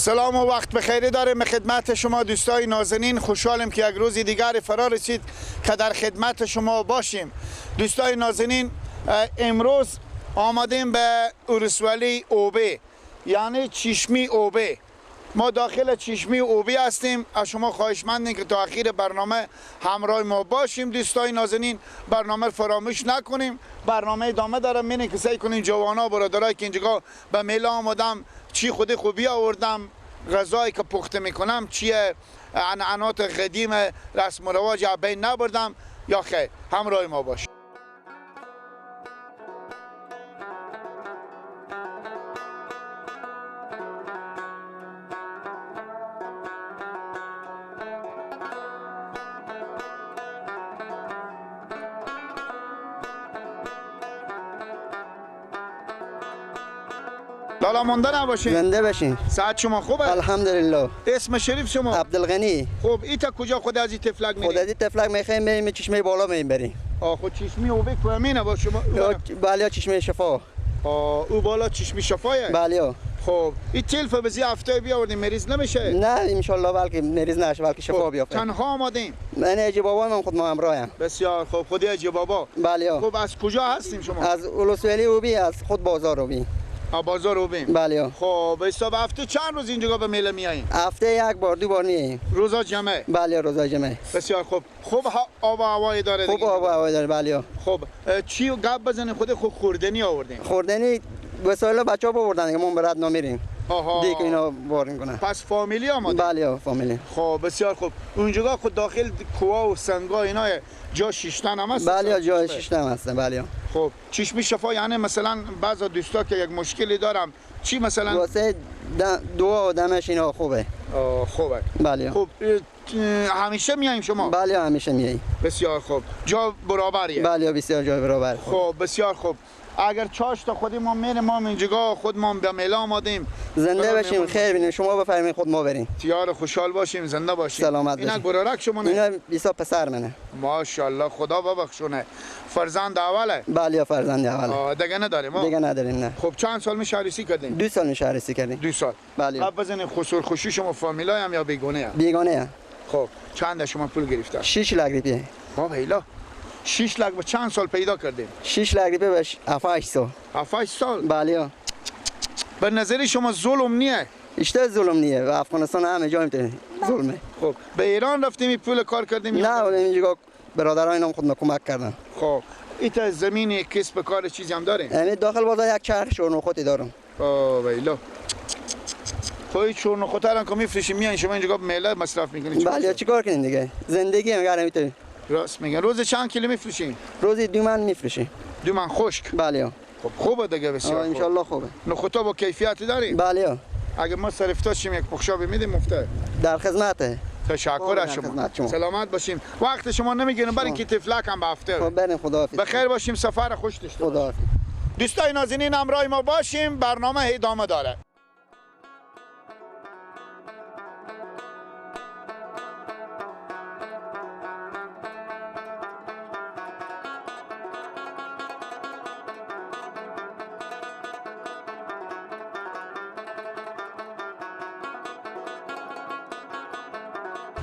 سلام و وقت بخیری داریم خدمت شما دوستای نازنین. خوشحالیم که یک روز دیگر فرا رسید که در خدمت شما باشیم. دوستای نازنین، امروز آمدیم به اورسوالی اوبه، یعنی چشمی اوبه. ما داخل چشمی اوبه هستیم. از شما خواهشمندیم که تا اخیر برنامه همراه ما باشیم. دوستای نازنین، برنامه فراموش نکنیم. برنامه ادامه داره. می‌بینیم که سعی کنیم جوانا برادرای که اینجا به میله آمدم، چی خود خوبی آوردم، غذایی که پخته میکنم چیه، عنعنات قدیم رسم و رواج بین نبردم یا خیر. همراه ما باش. لالا مونده نباشین، زنده باشین. ساعت شما خوبه؟ الحمدلله. اسم شریف شما؟ عبدالغنی. خب ایتا کجا خود از این تفلک میریم؟ خود از این تفلک میخوایم بریم چشمه بالا میریم بریم. خود چشمه اوبه کومینه با شما؟ بله، چشمه شفا. او بالا چشمه شفایه؟ بله. خب این تلف بزی هفته بیاوردیم مریض نمیشه؟ نه ان شاء الله، بلکه مریض نشه، بلکه شفا بیافته. تنها آمدیم؟ من اجی بابا، من خود ما همراهیم. بسیار خوب. خودی اجی بابا؟ بله. خب از کجا هستیم شما؟ از اولوسولی اوبی، از خود بازار اوبی. بازار اوبیم. بله. خب حساب هفته چند روز اینجا به میله میاییم؟ هفته یک بار دو بار میاییم. روزا جمعه؟ بله، روزا جمعه. بسیار خوب. خوب آب و هوایی داره دیگه. خوب آب و هوایی داره، بله. خب چی گپ بزنیم؟ خود خوب خوردنی آوردیم. خوردنی وسایل بچه‌ها آوردن دیگه، ما برات نمیریم. آها. دیگه اینا بارین کنن. پس فامیلی آمده؟ بله، فامیلی. خب بسیار خوب. اونجا خود داخل کوه و سنگا اینا جا شیشتن هم هست؟ بله، جا شیشتن هست، بله. خب چشمی شفا یعنی مثلا بعضا دوستا که یک مشکلی دارم چی مثلا؟ واسه دعا و دمش اینا خوبه. خوبه. بله. خب همیشه میاییم شما؟ بله، همیشه میاییم. بسیار خوب. جا برابریه؟ بله، بسیار جای برابر. خب بسیار خوب. اگر چاش تا خودی ما میریم، ما اینجا خود ما به میله آمدیم. زنده باشیم، خیر بینیم. شما بفرمایید خود ما بریم. تیار خوشحال باشیم، زنده باشیم. سلامت باشیم. اینا برارک شما نه؟ اینا بیسا پسر منه. ماشاءالله، خدا ببخشونه. فرزند اوله؟ بله، فرزند اوله. دیگه نداریم؟ دیگه نداریم، نه. خب چند سال میشه عروسی کردیم؟ 2 سال میشه عروسی کردیم. 2 سال. بله. قبل بزنین خسور خوشی شما فامیلای هم یا بیگانه هم؟ بیگانه. خب چند شما پول گرفته؟ 6 لک روپیه. بابا ایلا 6 لک با چند سال پیدا کردیم؟ 6 لک روپیه به 7 سال. 7 سال؟ بله. به نظر شما ظلم نیه؟ اشته ظلم نیه. و افغانستان همه جا میتونه ظلمه. خب به ایران رفتیم پول کار کردیم؟ نه، اینجا برادران اینم خود کمک کردن. خب ایتا زمین کسب کار چیزی هم داریم؟ یعنی داخل بازار یک چرخ شورنخوتی دارم. آه ویلا. خب این شورنخوت الان که میفروشیم میاین شما اینجا میله مصرف میکنید؟ بله، چیکار کنیم دیگه؟ زندگی هم گرم میتونیم. راست میگن. روز چند کیلو میفروشین؟ روزی 2 من میفروشیم. 2 من خشک؟ بله. خب خوبه دیگه، بسیار ان شاء الله خوبه. نخوتا با کیفیت داریم؟ بله. اگه ما سرفتا شیم یک بخشابی میدیم مفته؟ در خدمته. تشکر از شما. سلامت باشیم. وقت شما نمیگیرم، برای که تفلک هم به هفته. خب بریم، خداحافظ. بخیر باشیم، سفر خوش داشته باشیم. خداحافظ. دوستای نازنین همراه ما باشیم، برنامه ادامه داره.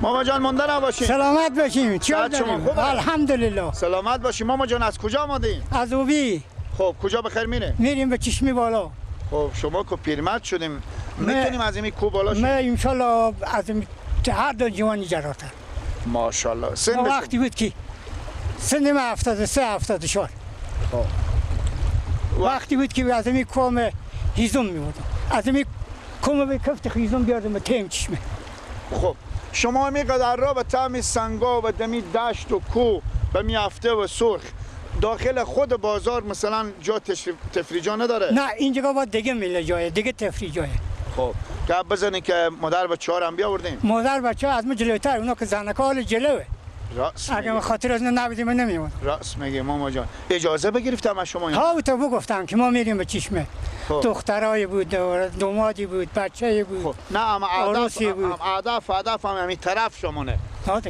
ماما جان مونده نباشین. سلامت باشیم. چیکار داریم؟ الحمدلله. سلامت باشیم. ماما جان از کجا آمدین؟ از اوبی. خب کجا بخیر میریم؟ میریم به چشمی بالا. خب شما که پیرمرد شدیم میتونیم از این کو بالا شیم؟ ما ان شاء الله از این هر دو جوانی جراتر. ماشاءالله. سن وقتی بود که سن من 73 74. خب وقتی بود که از این کوم هیزم میبردم. از این کوم به کفت هیزم بیاردم به تیم چشمه. خب شما میقدر را به طعم سنگا و دمی دشت و کو به می هفته و سرخ داخل خود بازار مثلا جا تفریجا نداره؟ نه، اینجا با دیگه میله جایه، دیگه تفریجایه. خب که بزنی که مادر بچه‌ها رو هم بیاوردیم. مادر بچه‌ها از ما جلوتر، اونا که زنکا حال جلوه. راست اگه خاطر از نبودیم من نمیومدم. راست میگه ماما جان. اجازه بگرفتم از شما؟ ها تو بگفتم که ما میریم به چشمه. دخترای بود، دومادی بود، بچه‌ای بود. خب. نه اما هدف هم همین طرف شمونه.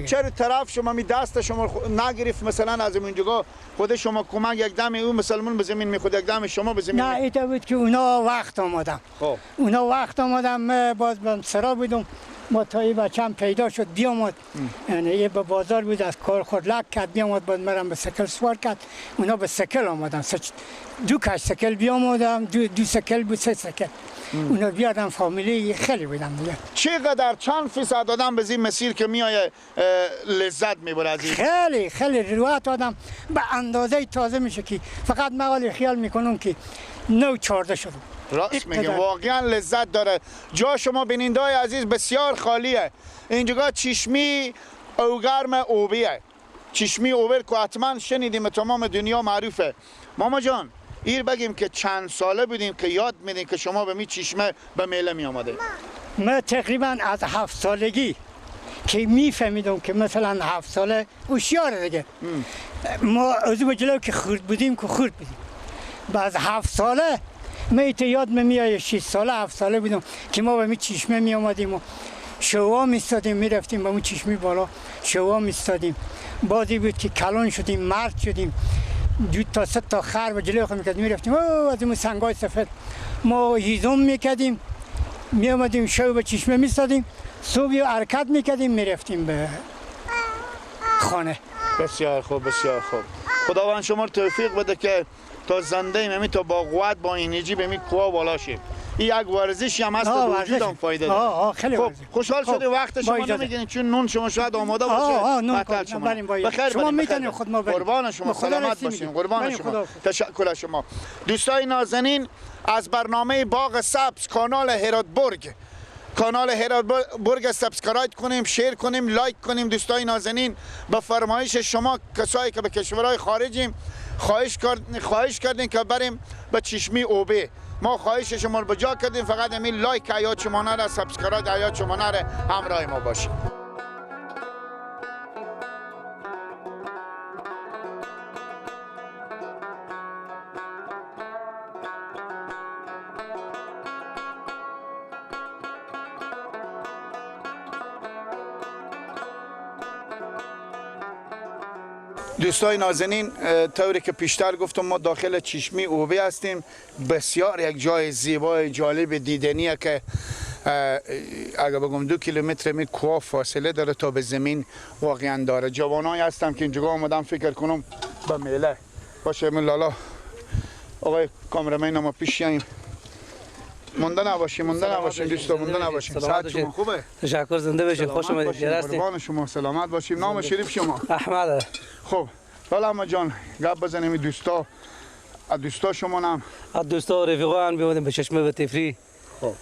چرا طرف شما می دست شما نگرفت مثلا از اینجا خود شما کمک یک دم او مسلمان به زمین میخورد، یک دم شما به زمین؟ نه ایتا بود که اونا وقت آمدم. خب اونا وقت آمدم، باز بم سرا بودم، ما تا یه بچه‌م پیدا شد بیامد، یعنی یه به بازار بود از کار خود لک کرد بیامد، بعد مرم به سکل سوار کرد، اونا به سکل آمدن، دو کش سکل بیامدم، دو سکل بود، سه سکل اونا بیادم، فامیلی خیلی بودم دیگه. چقدر چند فیصد آدم به این مسیر که میایه لذت میبره از این؟ خیلی خیلی روایت آدم به اندازه تازه میشه که فقط من خیال میکنم که 9-14 شدم. راست میگه، واقعا لذت داره. جا شما بینندای عزیز بسیار خالیه. اینجا چشمی اوگرم اوبیه، چشمی اوبر که حتما شنیدیم، تمام دنیا معروفه. ماما جان ایر بگیم که چند ساله بودیم که یاد میدیم که شما به می چشمه به میله می آمده؟ من تقریبا از 7 سالگی که میفهمیدم که مثلا 7 ساله هوشیاره دیگه. ما از اون جلو که خرد بودیم که خرد بودیم. بعد 7 ساله من یاد میایه 6 ساله 7 ساله بودم که ما به می چشمه می آمدیم و شوا میستادیم، میرفتیم به اون چشمه بالا شوا میستادیم. بازی بود که کلان شدیم، مرد شدیم، 2 تا 3 تا خر به جلوی خود میکردیم، میرفتیم از اون سنگای سفید ما هیزم میکردیم، میامدیم شو به چشمه میستادیم، صبح حرکت میکردیم میرفتیم به خانه. بسیار خوب، بسیار خوب. خداوند شما رو توفیق بده که تا زنده ایم تا با قوت با انرژی به می کوه بالا شیم. این یک ورزشی هم هست که وجود هم فایده داره. خیلی خب خوشحال شدیم وقت شما نمیگیریم چون نون شما شاید آماده باشه. نون شما بخیر، شما میتونید خود ما بریم. قربان شما، سلامت باشین. قربان شما، تشکر از شما. دوستای نازنین از برنامه باغ سبز کانال هراتبرگ، کانال هراتبرگ subscribe کنیم، share کنیم، like کنیم. دوستای نازنین به فرمایش شما کسایی که به کشورهای خارجیم خواهش کردین که بریم به چشمی اوبه، ما خواهش شما رو به جا کردیم. فقط همین like یاد شما نره، subscribe یاد شما نره، همراه ما باشید. دوستای نازنین طوری که پیشتر گفتم ما داخل چشمی اوبه هستیم. بسیار یک جای زیبای جالب دیدنیه که اگر بگم 2 کیلومتر می کوه فاصله داره تا به زمین واقعا داره. جوانایی هستم که اینجا آمدم فکر کنم به میله باشه. من لالا آقای کامرامین ما پیش یاییم. مونده نباشیم، مونده نباشیم دوستا، مونده نباشیم. ساعت شما خوبه؟ تشکر، زنده باشید، خوش اومدید. قربان شما، سلامت باشیم. نام شریف شما؟ احمد. خب لالا احمد جان گپ بزنیم دوستا، دوستا شما نام؟ دوستا و رفیقان بیامدیم به چشمه به تفریح. خب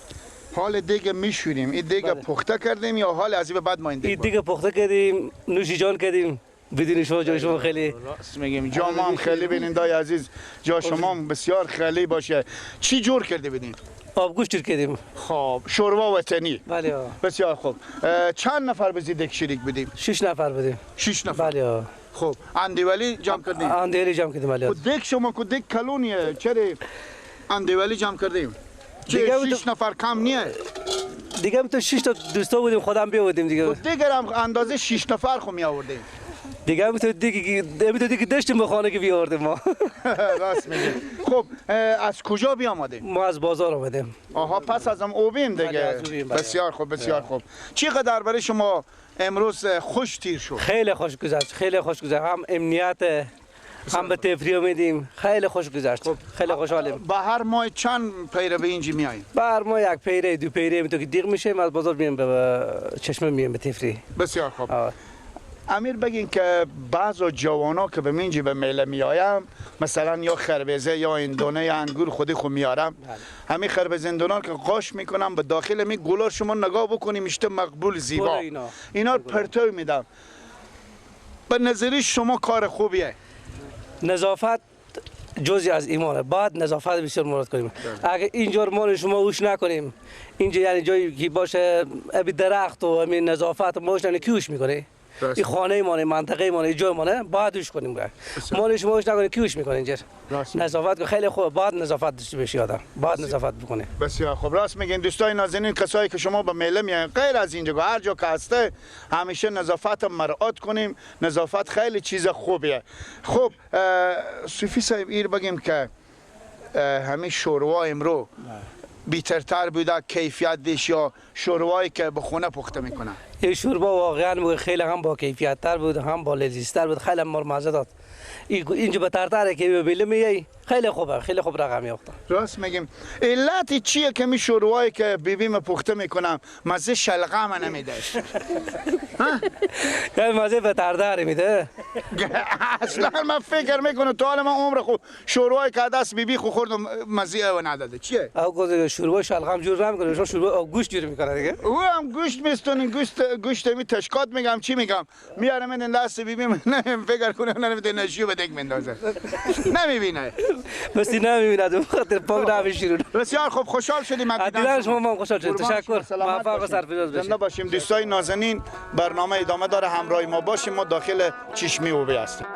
حال دیگه میشوریم، این دیگه پخته کردیم یا حال از این بعد ما این دیگه پخته کردیم، نوشی جان کردیم. بدون شما جای شما خیلی راست میگیم. جا ما هم خیلی بینندای عزیز، جا شما هم بسیار خیلی باشه. چی جور کرده بدین؟ آبگوشت جور کردیم. خب شوروا وطنی. بله. بسیار خوب. چند نفر به زیدک شریک بودیم؟ 6 نفر بودیم. 6 نفر. بله. خب اندیولی جمع کردیم. اندیولی جمع کردیم بله. خب دک شما کو دک کلونیه، چرا اندیولی جمع کردیم؟ چه 6 نفر کم نیه؟ دیگه هم تو 6 تا دوستا بودیم، خودم بیاوردیم دیگه. خب دیگه هم اندازه 6 نفر خو می آوردیم. دیگه هم تو دیگه داشتیم به خانه که بیاوردیم ما. راست میگی. خب از کجا بیامدیم؟ ما از بازار آمدیم. آها پس از هم اوبیم دیگه. بسیار خوب، بسیار خوب. چقدر برای شما امروز خوش تیر شد؟ خیلی خوش گذشت، خیلی خوش گذشت. هم امنیت هم به تفریح اومدیم، خیلی خوش گذشت. خیلی خوشحالیم. به هر ماه چند پیره به اینجا میاییم؟ به هر ماه 1 پیره 2 پیره تو که دیغ میشیم از بازار میایم به چشمه میایم به تفریح. بسیار خوب. امیر بگین که بعض جوانا که به منجی به میله میایم مثلا یا خربزه یا اندونه یا انگور خودی خو میارم، همین خربزه اندونه که قاش میکنم به داخل می گلار شما نگاه بکنیم میشته مقبول زیبا، اینا پرتو میدم. به نظری شما کار خوبیه؟ نظافت جزئی از ایمانه، بعد نظافت بسیار مراد کنیم. اگه اینجا مال شما اوش نکنیم، اینجا یعنی جایی که باشه ابی درخت و همین نظافت ما اوش نکنیم، کی اوش میکنه؟ این خانه مانه، منطقه مانه، جای مانه، باید دوش کنیم. ما شما وش نکنیم کیوش میکنه اینجا. نظافت خیلی خوبه، باید نظافت داشته باشی آدم، باید نظافت بکنه. بسیار خوب، راست میگین دوستای نازنین. کسایی که شما به میله میاین غیر از اینجا، هر جا که هسته همیشه نظافت مراعات کنیم. نظافت خیلی چیز خوبیه. خب صوفی صاحب، ایر بگیم که همین شوروا امرو بیترتر بوده کیفیت دیش یا شوروایی که به خونه پخته میکنن؟ این شوربا واقعا خیلی هم با کیفیت تر بود، هم با لذیذ تر بود، خیلی هم مزه داد. اینجا به ترتره که به میای خیلی خوبه، خیلی خوب رقم میافته. راست میگیم. علت چیه که می شوروایی که بیبیم پخته میکنم مزه شلغم نمیده؟ ها؟ مزه به ترتره میده. اصلا من فکر میکنم تا حالا من عمر خود شوروایی که دست بیبی خو خوردم مزه او نداده. چیه؟ او شوربا شلغم جور نمیکنه، شوربا گوشت جور میکنه دیگه. او هم گوشت میستونین، گوشت می تشکات میگم چی میگم میارم این دست بیبیم فکر کنم نمیده نشیو به دک میندازه، نمیبینه، بس نمیبینه به خاطر پاک نمیشیرون. بسیار خوب، خوشحال شدیم از دیدن شما. ما خوشحال شدیم، تشکر، موفق و سرفراز باشید. زنده باشیم دوستای نازنین. برنامه ادامه داره، همراه ما باشیم. ما داخل چشمی اوبه هستیم.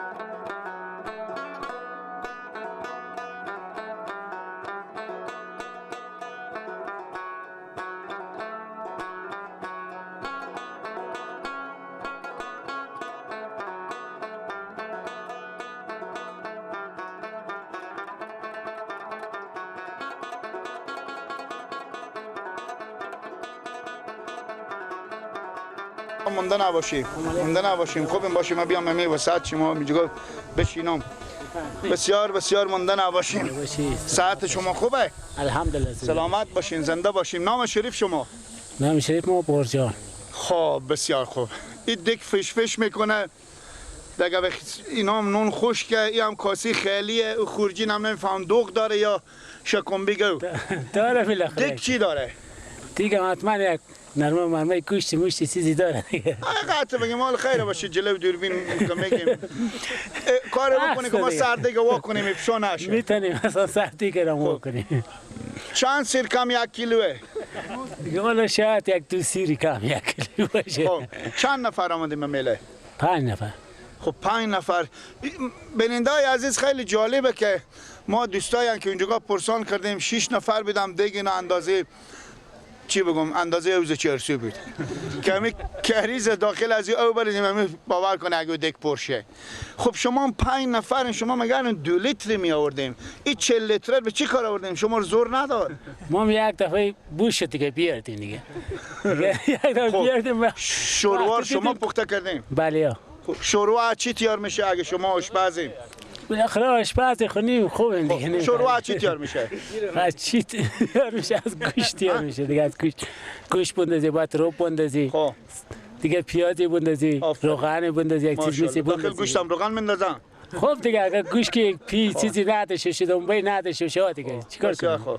مونده نباشیم، مونده نباشیم. خوب این باشیم، من بیام می وسط شما میگم بشینم. بسیار بسیار مونده نباشیم. ساعت شما خوبه؟ الحمدلله. سلامت باشین، زنده باشیم. نام شریف شما؟ نام شریف ما برجان. خب بسیار خوب. این دک فش فش میکنه دیگه، اینا هم نون خشکه، این هم کاسی خیلیه، او خورجین هم نمیفهم دوغ داره یا شکمبی گو داره. بالاخره دک چی داره؟ دیگه حتما یک نرمه مرمه گوشت موشت چیزی داره دیگه. قطع بگیم مال خیره باشه، جلو دوربین میگیم کار بکنی که ما سر دیگه وا کنیم افشا نشه. میتونیم مثلا سر دیگه رو وا کنیم. چند سیر کم یک کیلوه؟ دیگه والا شاید یک دو سیر کم یک کیلو باشه. خب چند نفر آمدیم به میله؟ 5 نفر. خب 5 نفر. بیننده‌های عزیز خیلی جالبه که ما دوستایی که اینجا پرسان کردیم 6 نفر بودم دیگه اینا اندازه چی بگم اندازه اوز چرسی بود که همی کهریز داخل از او بریزیم همی باور کنه اگه دک پرشه. خب شما 5 نفرین، شما مگر 2 لیتر می آوردیم، این 40 لیتر به چی کار آوردیم؟ شما رو زور نداد. ما یک دفعه بوش دیگه بیاردیم دیگه. یک دفعه بیاردیم. شوروار شما پخته کردیم؟ بله. خب شوروا چی تیار میشه اگه شما آشپزین؟ بالاخره آشپز خونیم خوبیم دیگه. شوروا چی تیار میشه؟ از چی تیار میشه؟ از گوشت تیار میشه دیگه. از گوشت، گوشت بندازی، بعد روب بندازی، دیگه پیازی بندازی، روغن بندازی، یک چیز میسی بندازی. داخل گوشتم روغن میندازم. خب دیگه اگه گوشت که پی چیزی نداشته شه، دنبه نداشته شه دیگه چیکار کنیم؟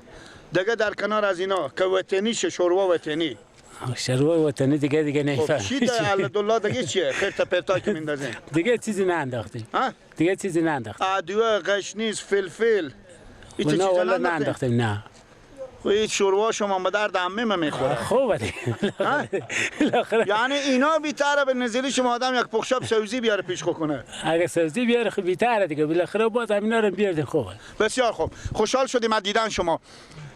دیگه در کنار از اینا که وطنی شه، شوروا وطنی. شوروا وطنی دیگه دیگه نمیفهم. چی ده الله دیگه چیه؟ خرت پرتا که میندازیم. دیگه چیزی ننداختیم. دیگه چیزی ننداختیم. ادویه، قشنیز، فلفل. این چیزا ننداختیم. نه. خب این شوروا شما به درد عمه میخوره. خوبه دیگه. یعنی اینا بی‌تره به نظری شما آدم یک پخشاب سوزی بیاره پیش خو کنه. اگه سوزی بیاره خب بی‌تره دیگه. بالاخره باز همینا رو بیاریم خوبه. بسیار خوب. خوشحال شدیم از دیدن شما.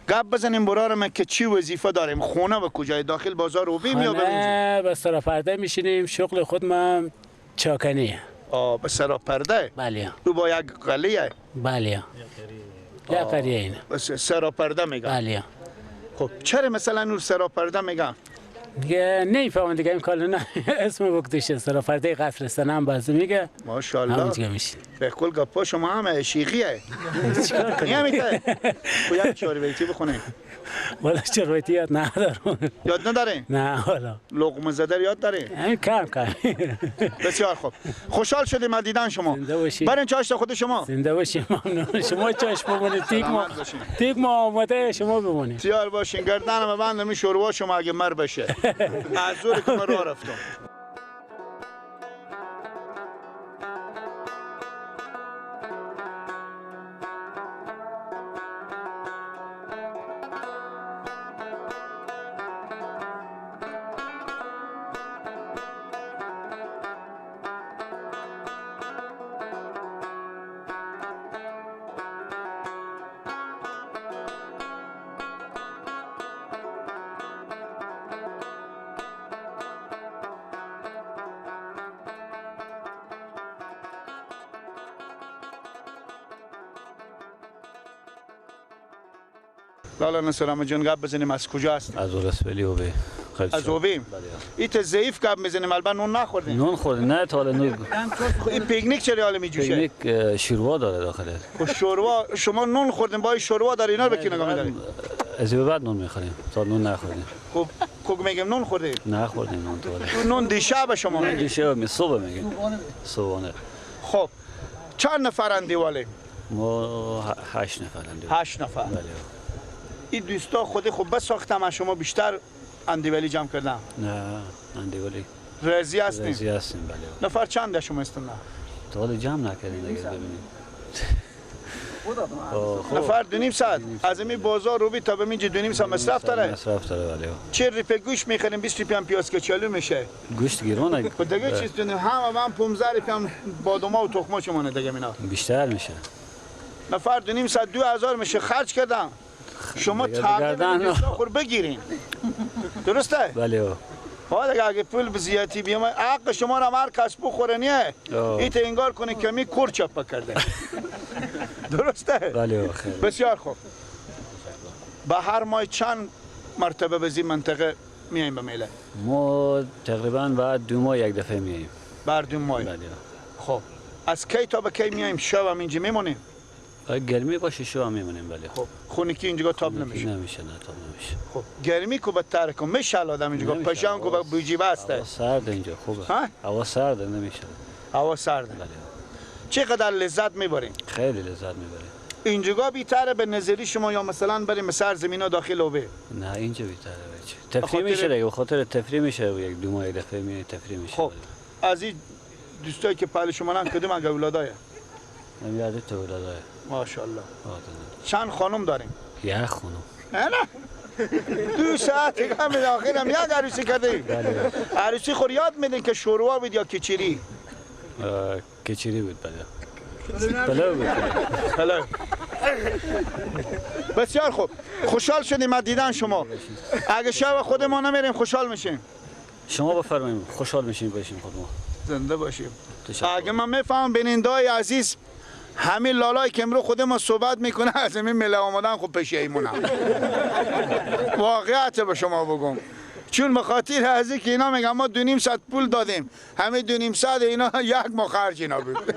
گپ بزنیم برارم که چی وظیفه داریم، خونه و کجای داخل بازار رو بیم یا بریم؟ به سراپرده میشینیم. شغل خود من چاکنیه. آه به سراپرده؟ بله. او با یک قلیه؟ بله. یک قریه اینه. سراپرده میگن؟ بله. خب چرا مثلا اون سراپرده میگن؟ دیگه نمیفهمم دیگه این کار نه اسم بکتشه سراپرده قصر سنم باز میگه. ماشاءالله. به کل گپا شما هم عشیقیه. چیکار کنیم؟ نمیته. خب یک چهار بیتی بخونیم. والا چهار بیتی یاد ندارم. یاد ندارین؟ نه والا. لقمه زده یاد دارین؟ همین کم کم. بسیار خوب. خوشحال شدیم از دیدن شما. زنده باشید. برین چاشت خود شما. زنده باشید ممنون. شما چاش بمونید. تیک ما تیک ما آماده شما بمونید. بسیار باشین. گردنم بندم این شوروا شما اگه مر بشه. از زور که من راه رفتم. لالا نصرام جون گپ بزنیم، از کجا هستیم؟ از ولسوالی اوبه. از اوبه؟ ایت ضعیف گپ میزنیم، البته نون نخوردیم. نون خوردیم نه تا حالا نون. این پیکنیک چه ریال میجوشه؟ پیکنیک شوروا داره داخله. خب شوروا شما نون خوردیم با شوروا داره، اینا رو به کی نگاه می‌داری؟ از به بعد نون میخوریم، تا نون نخوردیم. خب کوک میگم نون خوردیم؟ نخوردیم نون تا حالا. نون دیشب شما میگیم؟ دیشب صبح میگیم. صبحانه. خب چند نفرن دیواله؟ ما 8 نفرن. 8 نفر. بله. این دوستا خود خوب بساختم از شما بیشتر اندیولی جمع کردم. نه اندیولی رضی هستیم. رضی هستیم بله. نفر چند شما هستن؟ تا حالا جمع نکردیم دیگه ببینیم. نفر 2.5 ساعت از این بازار روبی تا به اینجا 2.5 ساعت مصرف داره. مصرف داره بله. 40 روپیه گوشت میخریم، 20 روپیه هم پیاز کچالو میشه. گوشت گرونه. خب دیگه چیز دونیم هم من 15 روپیه هم بادوما و تخمه شما دیگه مینا. بیشتر میشه. نفر 2.5 ساعت 2000 میشه خرج کردم. شما تقریبا خور بگیرین. درسته؟ بله. حالا اگه پول بزیاتی بیام حق شما را هر کس بخوره نیه. ایت انگار کنه کمی کور چپا کرده. درسته؟ بله خیلی. بسیار خوب. به هر ماه چند مرتبه به این منطقه میایم به میله؟ ما تقریبا بعد 2 ماه یک دفعه میایم. بعد 2 ماه. بله. خب از کی تا به کی میایم؟ شب هم اینجا میمونیم؟ گرمی باشه شب هم میمونیم بله. خب خونکی اینجا تاب نمیشه. نمیشه، نه تاب نمیشه. خب گرمی کو بدتر کو میشه آدم اینجا پشم کو بوجی بسته. هوا سرد اینجا خوبه. هوا سرد نمیشه. هوا سرد. بله. چقدر لذت میبریم؟ خیلی لذت میبریم. اینجا بیتره به نظری شما یا مثلا بریم سر زمینا داخل اوبه؟ نه اینجا بیتره بچه. تفریح میشه دیگه، به خاطر تفریح میشه، یک 2 ماه دفعه می تفریح میشه. خب از این دوستایی که پهلو شما نن کدوم اگه اولادای؟ نمیاد تو اولادای. ماشاءالله. چند خانم داریم؟ یک خانم. نه نه 2 ساعت هم آخرم یک عروسی کردیم. عروسی خور یاد میدین که شوروا بود یا کچری؟ کچری بود بله. پلو بود. پلو. بسیار خوب، خوشحال شدیم از دیدن شما. اگه شب خود ما نمیریم خوشحال میشیم. شما بفرمایید خوشحال میشیم باشیم خود ما. زنده باشیم. اگه من میفهمم بینندای عزیز همین لالایی که امروز خود ما صحبت میکنه از همین مله آمدن خب پیش ایمونم. واقعیت به شما بگم، چون به خاطر از اینکه اینا میگن ما 2.5 ساعت پول دادیم، همه 2.5 ساعت اینا یک ماه خرج اینا بود.